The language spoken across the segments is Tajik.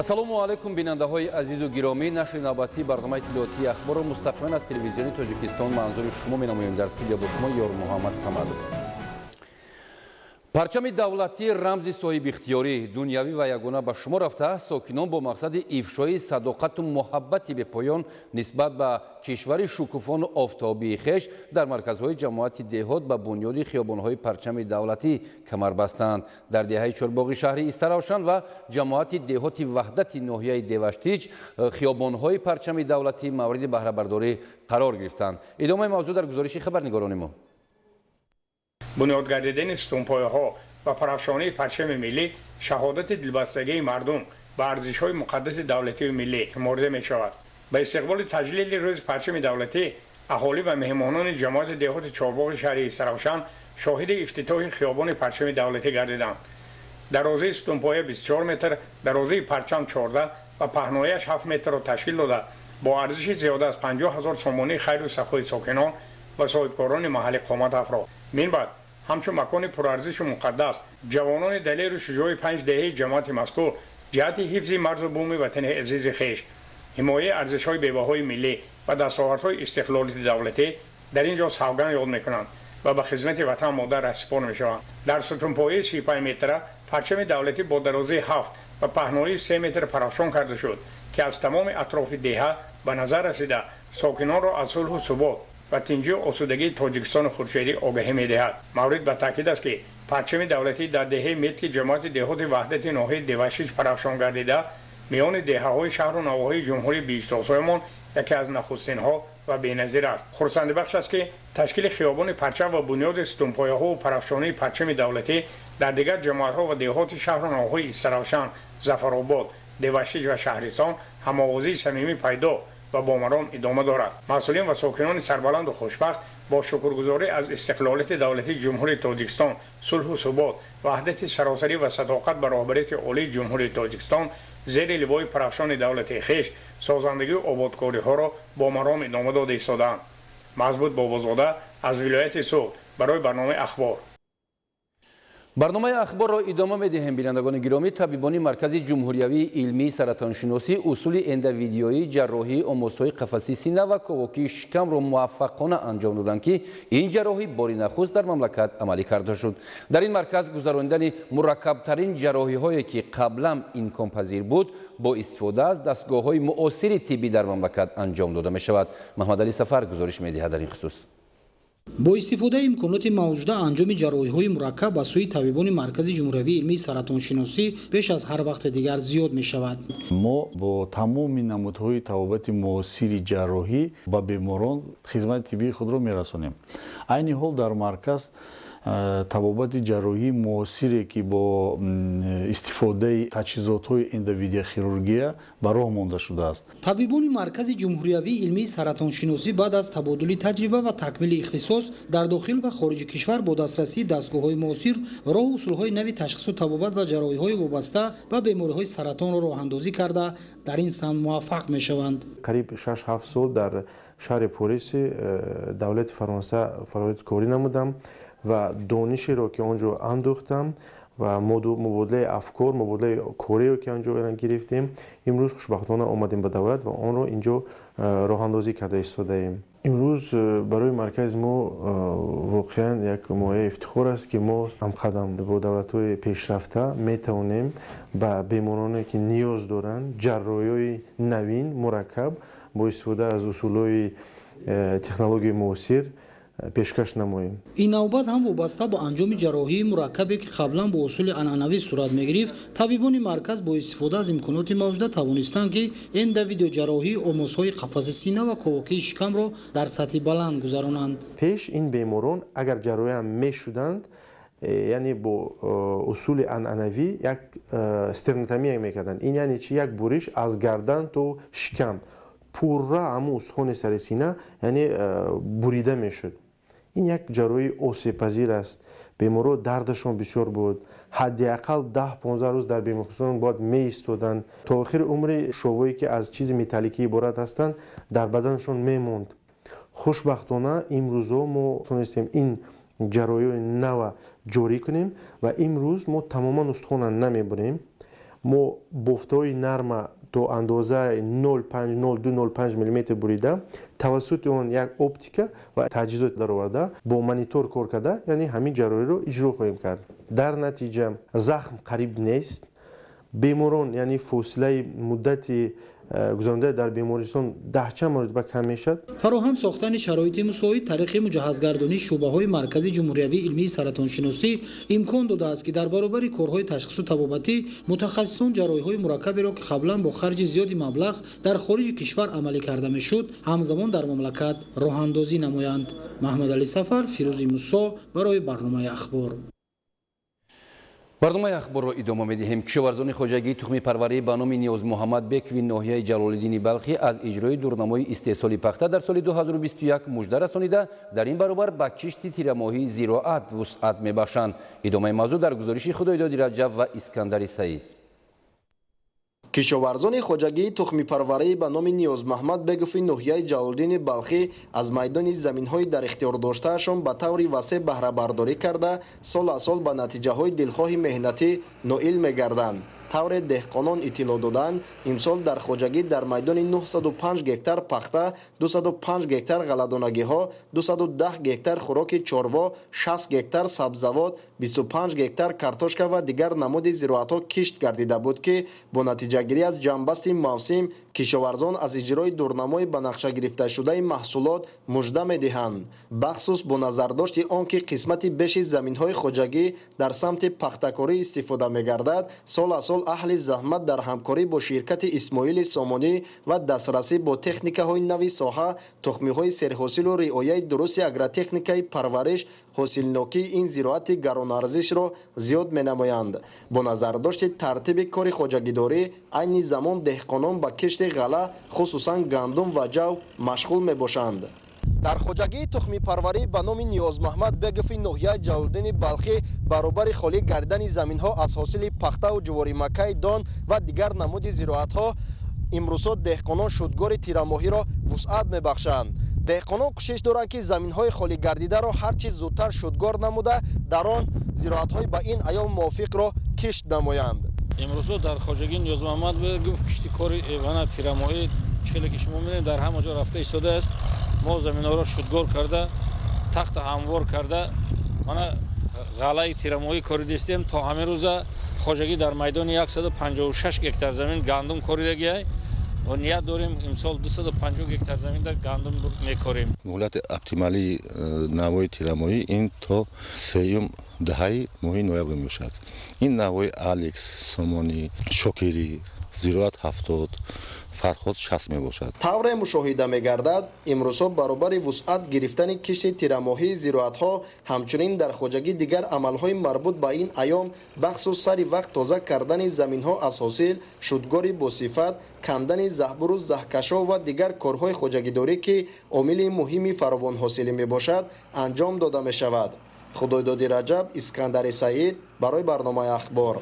Ассалому алайкум, бинандаҳои азизу гиромӣ. Нашри навбатии барномаи иттилоотии Ахборро мустақиман аз Телевизиони Тоҷикистон манзури шумо менамоем. Дар студия бо шумо Ёрмуҳаммад Самадов. Парчами давлатӣ рамзи соҳибихтиёрӣ, дунявӣ ва ягона ба шумор рафта, сокинон бо мақсади ифшои садоқату муҳаббати бепоён нисбат ба кишвари шукуфону офтобии хеш дар марказҳои ҷамоати деҳот ба бунёди хиёбонҳои парчами давлатӣ камар бастанд. Дар деҳаи Чорбоғи шаҳри Истаравшан ва ҷамоати деҳоти Ваҳдати ноҳияи Деваштич хиёбонҳои парчами давлатӣ мавриди баҳрабардорӣ қарор гирифтанд. Идомаи мавзӯъ дар гузориши хабарнигорони мо. Бунёд гардидани сутунпояҳо ва парафшонии парчами миллӣ шаҳодати дилбастагии мардум ба арзишҳои муқаддаси давлатию миллӣ шуморда мешавад. Ба истиқболи таҷлили Рӯзи парчами давлатӣ аҳолӣ ва меҳмонони ҷамоати деҳоти Чорбоғи шаҳри Истаравшан шоҳиди ифтитоҳи хиёбони парчами давлатӣ гардиданд. Дарозаи сутунпоя 24 метр, дарозаи парчам 14 ва паҳнояш 7 метрро ташкил дода, бо арзиши зиёда аз 50 ҳазор сомонии хайру сахои сокинон ва соҳибкорони маҳаллӣ қомат афрохт. Мин баъд ҳамчун макони пурарзишу муқаддас ҷавонони далеру шуҷои панҷ деҳаи ҷамоати мазкур ҷиҳати ҳифзи марзу буми ватани азизи хеш, ҳимояи арзишҳои бебаҳои миллӣ ва дастовардҳои истиқлолияти давлатӣ дар ин ҷо савганд ёд мекунанд ва ба хизмати ватан модар раҳсипор мешаванд. Дар сутунпояи 35 метра парчами давлатӣ бо дарозии 7 ва паҳноии 3 метр парафшон карда шуд, ки аз тамоми атрофи деҳа ба назар расида, сокинонро аз сулҳу субот ва тинҷию осудагии Тоҷикистони хуршедӣ огаҳӣ медиҳад. Маврид ба таъкид аст, ки парчами давлатӣ дар деҳаи Метки ҷамоати деҳоти Ваҳдати ноҳияи Деваштич парафшон гардида, миёни деҳаҳои шаҳру навоҳии ҷумҳурии биҳиштосоямон яке аз нахустинҳо ва беназир аст. Хурсандибахш аст, ки ташкили хиёбони парчам ва бунёди сутунпояҳову парафшонии парчами давлатӣ дар дигар ҷамоатҳо ва деҳоти шаҳру навоҳии Истаравшан, Зафаробод, Деваштич ва шаҳристон ҳамовозии самимӣ пайдо ва бо маром идома дорад. Масъулин ва сокинони сарбаланду хушбахт бо шукргузорӣ аз истиқлолияти давлатии Ҷумҳурии Тоҷикистон, сулҳу субот, ваҳдати саросарӣ ва садоқат ба роҳбарияти олии Ҷумҳурии Тоҷикистон зери ливои парафшони давлатии хеш созандагию ободкориҳоро бо маром идома дода истодаанд. Мазбут Бобозода аз вилояти Суғд барои барномаи Ахбор. Барномаи Ахборро идома медиҳем. Бинандагони гиромӣ, табибони Маркази ҷумҳуриявии илмии саратоншиносӣ усули эндовидеоии ҷарроҳии омосҳои қафаси сина ва ковокии шикамро муваффақона анҷом доданд, ки ин ҷарроҳӣ бори нахуст дар мамлакат амалӣ карда шуд. Дар ин марказ гузаронидани мураккабтарин ҷарроҳиҳое, ки қаблан имконпазир буд, бо истифода аз дастгоҳҳои муосири тиббӣ дар мамлакат анҷом дода мешавад. Маҳмадалӣ Сафар гузориш медиҳад дар ин хусус. Бо истифодаи имконоти мавҷуда анҷоми ҷарроҳиҳои мураккаб аз сӯи табибони Маркази ҷумҳуриявии илмии саратоншиносӣ беш аз ҳар вақти дигар зиёд мешавад. Мо бо тамоми намудҳои табобати муосири ҷарроҳӣ ба беморон хизмати тиббии худро мерасонем. Айни ҳол дар марказ табобати ҷарроҳии муосире, ки бо истифодаи таҷҳизотҳои эндовидеохирургия ба роҳ монда шудааст. Табибони Маркази ҷумҳуриявии илмии саратоншиносӣ баъд аз табодули таҷриба ва такмили ихтисос дар дохил ва хориҷи кишвар бо дастрасии дастгоҳҳои муосир роҳу усулҳои нави ташхису табобат ва ҷарроҳиҳои вобаста ба бемориҳои саратонро роҳандозӣ карда, дар ин самт муваффақ мешаванд. Қариб 6-7 сол дар шаҳри Пориси давлати Фаронса фаъолияти корӣ намудам ва донишеро, ки он ҷо андӯхтам, ва мубодилаи афкор, мубодилаи кориро, ки он ҷо гирифтем, имрӯз хушбахтона омадем ба давлат ва онро ин ҷо роҳандозӣ карда истодаем. Имрӯз барои маркази мо воқеан як мояи ифтихор аст, ки мо ҳамқадам бо давлатҳои пешрафта метавонем ба бемороне, ки ниёз доранд, ҷарроҳиҳои навин, мураккаб бо истифода аз усулҳои технологияи муосир пешкаш намоем. Ин навбат ҳам вобаста ба анҷоми ҷарроҳии мураккабе, ки қаблан бо усули анъанавӣ сурат мегирифт, табибони марказ бо истифода аз имконоти мавҷуда тавонистанд, ки эндовидеоҷарроҳии омосҳои қафаси сина ва ковокии шикамро дар сатҳи баланд гузаронанд. Пеш ин беморон агар ҷарроҳиам мешуданд, яъне бо усули анъанавӣ як стернотомия мекарданд. Ин яъне чи? Як буриш аз гардан то шикам, пурра ҳамун устухони сари сина, яъне бурида мешуд. Ин як ҷарроҳии осебпазир аст. Беморро дардашон бисёр буд, ҳадди ақал 10-15 рӯз дар беморхона бояд меистоданд. То охири умри шовое, ки аз чизи металликӣ иборат ҳастанд, дар баданашон мемонд. Хушбахтона, имрӯзҳо мо тонистем ин ҷарроҳиҳои нава ҷорӣ кунем ва имрӯз мо тамоман устухона намебурем. Мо бофтаҳои нарма то андозаи 0,5 0,2 0,5 мм бурида, тавассути он як оптика ва таҷҳизот дароварда, бо монитор кор карда, яъне ҳамин ҷарроҳиро иҷро хоҳем кард. Дар натиҷа захм қариб нест. Беморон, яъне фосилаи муддати гузаронида дар бемористон даҳча маротиба кам мешавад. Фароҳам сохтани шароити мусоид тариқи муҷаҳҳазгардонии шӯъбаҳои Маркази ҷумҳуриявии илмии саратоншиносӣ имкон додааст, ки дар баробари корҳои ташхису табобатӣ мутахассисон ҷарроҳиҳои мураккаберо, ки қаблан бо харҷи зиёди маблағ дар хориҷи кишвар амалӣ карда мешуд, ҳамзамон дар мамлакат роҳандозӣ намоянд. Маҳмадалӣ Сафар, Фирӯзи Мусо барои барномаи Ахбор. Барномаи Ахборро идома медиҳем. Кишоварзони хоҷагии тухмипарварӣ ба номи Ниёзмуҳаммад Бекови ноҳияи Ҷалолиддини Балхӣ аз иҷрои дурнамои истеҳсоли пахта дар соли 2021 мужда расонида, дар ин баробар ба кишти тирамоҳии зироат вусъат мебахшанд. Идомаи мавзӯъ дар гузориши Худойдоди Раҷаб ва Искандари Саид. Кишоварзони хоҷагии тухмипарварӣ ба номи Ниёзмаҳмад Бегови ноҳияи Ҷалолиддини Балхӣ аз майдони заминҳои дар ихтиёр доштаашон ба таври васеъ баҳрабардорӣ карда, сол аз сол ба натиҷаҳои дилхоҳи меҳнатӣ ноил мегарданд. Тавре деҳқонон иттилоъ доданд, имсол дар хоҷагӣ дар майдони 905 гектар пахта, 205 гектар ғалладонагиҳо, 210 гектар хӯроки чорво, 60 гектар сабзавот, 25 гектар картошка ва дигар намуди зироатҳо кишт гардида буд, ки бо натиҷагирӣ аз ҷамъбасти мавсим кишоварзон аз иҷрои дурнамои ба нақша гирифташудаи маҳсулот мужда медиҳанд. Бахсус бо назардошти он ки қисмати беши заминҳои хоҷагӣ дар самти пахтакорӣ истифода мегардад, сол аз сол аҳли заҳмат дар ҳамкорӣ бо ширкати Исмоили Сомонӣ ва дастрасӣ бо техникаҳои нави соҳа, тухмиҳои серҳосилу риояи дурусти агротехникаи парвариш ҳосилнокии ин зироати гаронарзишро зиёд менамоянд. Бо назардошти тартиби кори хоҷагидорӣ, айни замон деҳқонон ба кишти ғалла, хусусан гандум ва ҷав машғул мебошанд. Дар хоҷагии тухмипарварӣ ба номи Ниёзмаҳмад Бегови ноҳияи Ҷалолиддини Балхӣ баробари холӣ гардидани заминҳо аз ҳосили пахтаву ҷуворимакаи дон ва дигар намуди зироатҳо, имрӯзҳо деҳқонон шудгори тирамоҳиро вусъат мебахшанд. Деҳқонон кӯшиш доранд, ки заминҳои холӣ гардидаро ҳар чӣ зудтар шудгор намуда, дар он зироатҳои ба ин айём мувофиқро кишт намоянд. Имрӯзҳо дар хоҷагии Ниёзмаҳмад Бегов кишти кори вана тирамоҳӣ, хеле ки шумо мебинед, дар ҳама ҷо рафта истодааст. Мо заминҳоро шудгор карда, тахта ҳамвор карда, мана ғаллаи тирамоҳӣ коридистем. То ҳамин рӯза хоҷагӣ дар майдони 156 гектар замин гандум коридагиай ва ният дорем, имсол 250 гектар заминда гандум мекорем. Муҳлати оптималии навои тирамоҳӣ ин то сеюм даҳаи моҳи ноябр мебошад. Ин навои Алекс, Сомонӣ, Шокирӣ, Зироат 70, Фарход 60 мебошад. Тавре мушоҳида мегардад, имрӯзҳо баробари вусъат гирифтани кишти тирамоҳии зироатҳо, ҳамчунин дар хоҷагӣ дигар амалҳои марбут ба ин айём, бахсус сари вақт тоза кардани заминҳо аз ҳосил, шудгори босифат, кандани заҳбуру заҳкашҳо ва дигар корҳои хоҷагидорӣ, ки омили муҳими фаровонҳосилӣ мебошад, анҷом дода мешавад. Худойдоди Раҷаб, Искандари Саид барои барномаи Ахбор.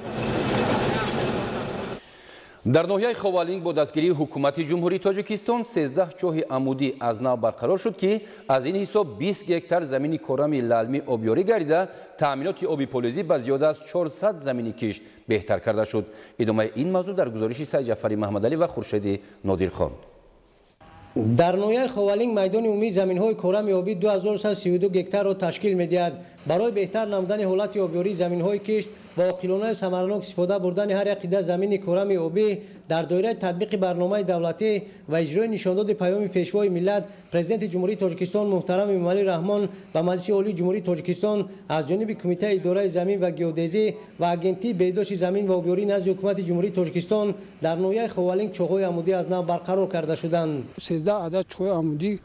Дар ноҳияи Ховалинг бо дастгирии ҳукумати Ҷумҳурии Тоҷикистон 13 чоҳи амудӣ аз нав барқарор шуд, ки аз ин ҳисоб 20 гектар замини корами лалмӣ обёрӣ гардида, таъминоти оби полезӣ ба зиёда аз 400 замини кишт беҳтар карда шуд. Идомаи ин мавзӯъ дар гузориши Сайдҷафари Маҳмадалӣ ва Хуршеди Нодирхон. Дар ноҳияи Ховалинг майдони умумии заминҳои корами обӣ 2132 гектарро ташкил медиҳад. Барои беҳтар намудани ҳолати обёрии заминҳои кишт ва оқилонаи самаранок истифода бурдани ҳар як қида замини корами обӣ дар доираи татбиқи барномаи давлатӣ ва иҷрои нишондоди паёми Пешвои миллат, Президенти Ҷумҳурии Тоҷикистон муҳтарам Эмомалӣ Раҳмон ба Маҷлиси Олии Ҷумҳурии Тоҷикистон аз ҷониби Кумитаи идораи замин ва геодезӣ ва Агентии беҳдошти замин ва обёрӣ назди Ҳукумати Ҷумҳурии Тоҷикистон дар ноҳияи Ховалинг чоҳҳои амудӣ аз нав барқарор карда шуданд. 13 адад чоҳи амудӣ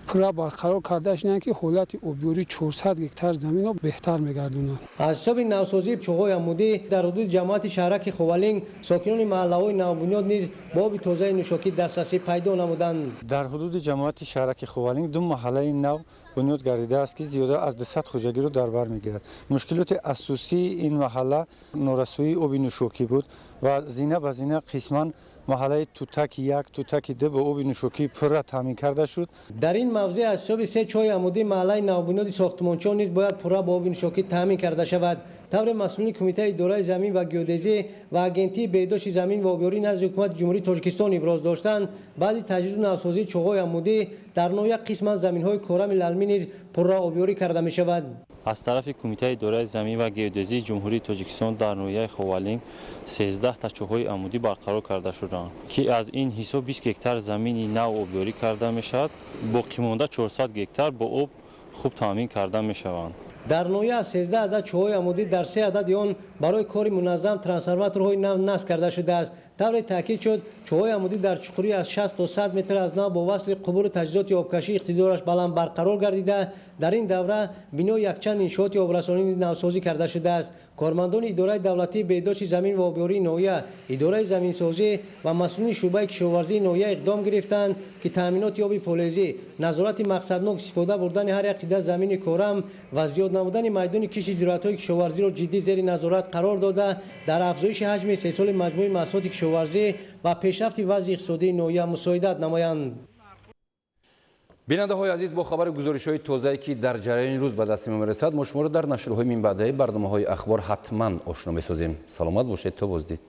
пурра барқарор карда шуданд, ки ҳолати обёрии 400 гектар заминро беҳтар мегардонанд. Аз ҳисоби навсозии чоҳҳои амудӣ дар ҳудуди ҷамоати шаҳраки Ховалинг сокинони маҳаллаҳои навбунёд низ бо оби тозаи нӯшокӣ дастрасӣ пайдо намуданд. Дар ҳудуди ҷамоати шаҳраки Ховалинг ду маҳаллаи нав бунёд гардидааст, ки зиёда аз 200 хоҷагиро дар бар мегирад. Мушкилоти асосии ин маҳалла норасоии оби нӯшокӣ буд ва зина ба зина қисман маҳаллаи Тутаки 1, Тутаки 2 ба оби нӯшокӣ пурра таъмин карда шуд. Дар ин мавзеъ аз ҳисоби се чоҳи амудӣ маҳаллаи навбунёди сохтмончиён низ бояд пурра бо оби нӯшокӣ таъмин карда шавад. Тавре масъулини Кумитаи идораи замин ва геодезӣ ва Агентии беҳдошти замин ва обёрӣ назди Ҳукумати Ҷумҳурии Тоҷикистон иброз доштанд, баъди таҷдиду навсозии чоҳҳои амудӣ дар ноҳия қисман заминҳои корами лалмӣ низ пурра обёрӣ карда мешавад. Аз тарафи Кумитаи идораи замин ва геодезии Ҷумҳурии Тоҷикистон дар ноҳияи Ховалинг 13 та чоҳҳои амудӣ барқарор карда шуданд, ки аз ин ҳисоб 20 гектар замини нав обёрӣ карда мешавад, боқимонда 400 гектар бо об хуб таъмин карда мешаванд. Дар ноҳия аз 13 адад чоҳҳои амудӣ дар 3 адади он барои кори муназзам трансформаторҳои нав насб карда шудааст. Тавре таъкид шуд, чоҳҳои амудӣ дар чуқурӣ аз 60 то 100 метр аз нав бо васли қубуру таҷҳизоти обкашӣ иқтидораш баланд барқарор гардида, дар ин давра бинои якчанд иншооти обрасонӣ навсозӣ карда шудааст. Кормандони идораи давлатии беҳдошти замин ва обёрии ноҳия, идораи заминсозӣ ва масъулини шӯъбаи кишоварзии ноҳия иқдом гирифтанд, ки таъминоти оби полезӣ, назорати мақсаднок истифода бурдани ҳар як қида замини корам ва зиёд намудани майдони кишти зироатҳои кишоварзиро ҷиддӣ зери назорат қарор дода, дар афзоиши ҳаҷми истеҳсоли маҷмӯи маҳсулоти кишоварзӣ ва пешрафти вазъи иқтисодии ноҳия мусоидат намоянд. Бинандаҳои азиз, бо хабари гузоришҳои тозае, ки дар ҷараёни рӯз ба дасти мо мерасад, мо шуморо дар нашрҳои минбаъдаи барномаҳои ахбор ҳатман ошно месозем. Саломат бошед, то боздид.